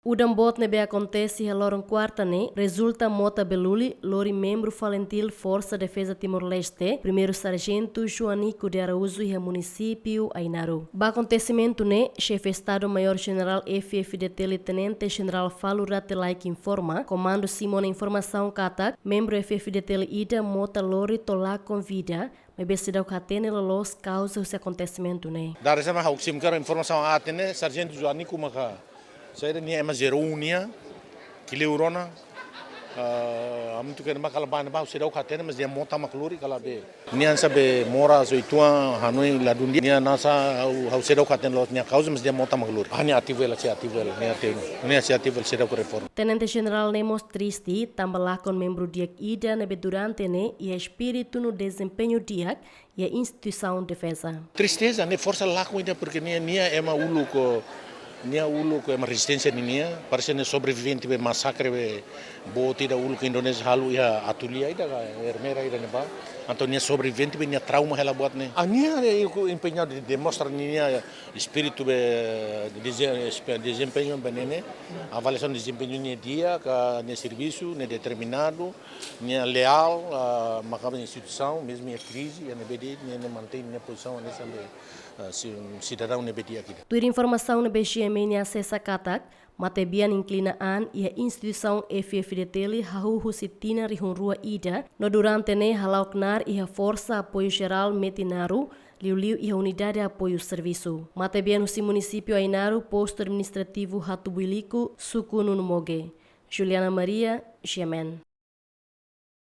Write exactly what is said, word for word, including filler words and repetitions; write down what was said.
Udan boot ne'ebé akontese iha loron kuarta ne'e rezulta mota Beluli lori membru FALINTIL Forsa Defeza Timor-Leste, Primeiru Sarjentu Joanico de Araújo, iha munisípiu Ainaro. Ba akontesimentu ne'e, Xefe Estadu Maiór Jenerál F-FDTL Tenente Jenerál Falur Rate Laek informa, komandu simu ona informasaun katak membru F-FDTL ida mota lori to'o lakon vida, maibé seidauk hatene loloos kauza husi akontesimentu ne'e. Dada sema ha'u simu kera informasaun aat ne'e, Sarjentu Joanico maka saida, nia ema zero um nia, kleur ona, ah, amuntu kena maka la bane ba, seidauk hatene, mas nia mota mak lori ka lae. Nia hanesan be moras oituan hanoin ladún di'ak, nia hanesan ha'u, ha'u seidauk hatene loloos nia kauza, mas nia mota mak lori. Ah, nia ativu hela, sei ativu hela, nia ativu, nia sei ativu hela, seidauk reforma. Tenente Jenerál ne'e mós triste, tanba lakon membru di'ak ida ne'ebé durante ne'e iha espíritu no dezempeñu di'ak iha instituisaun defeza. Tristeza, ne'e forsa lakon ida, porque nia, nia ema uluk, nia uluk ema rezisténsia ninian, parese nia sobrevivente be masakre be boot ida uluk Indonézia halo iha Atulia ida ka, Ermera ida ne'ebá. Entaun nia sobrevivente be nia trauma hela buat ne'e. Ah, nia, eh, empeñadu de demonstra nia espíritu be deze-, espe-, dezempeñu be ne'e ne'e. Avaliasaun dezempeñu nia di'ak, nia servisu, nia determinadu, nia leál, ah, maka ba instituisaun, mezmu iha krize, iha ne'ebé de'it, nia, nia mantein nia pozisaun hanesan be, ah, si-, sidadaun ne'ebé di'ak ida. Tuir informasaun ne'ebé GMN nia asesa katak, matebian inklina an iha instituisaun F-FDTL hahú husi tinan rihun rua ida, no durante ne'e hala'o knaar iha Forsa Apoiu Jerál Metinaro, liuliu iha Unidade Apoiu Servisu. Matebian husi munisípiu Ainaro, Postu Administrativu Hatubuiliku, Suku Nunumoge. Juliana Maria, GMN.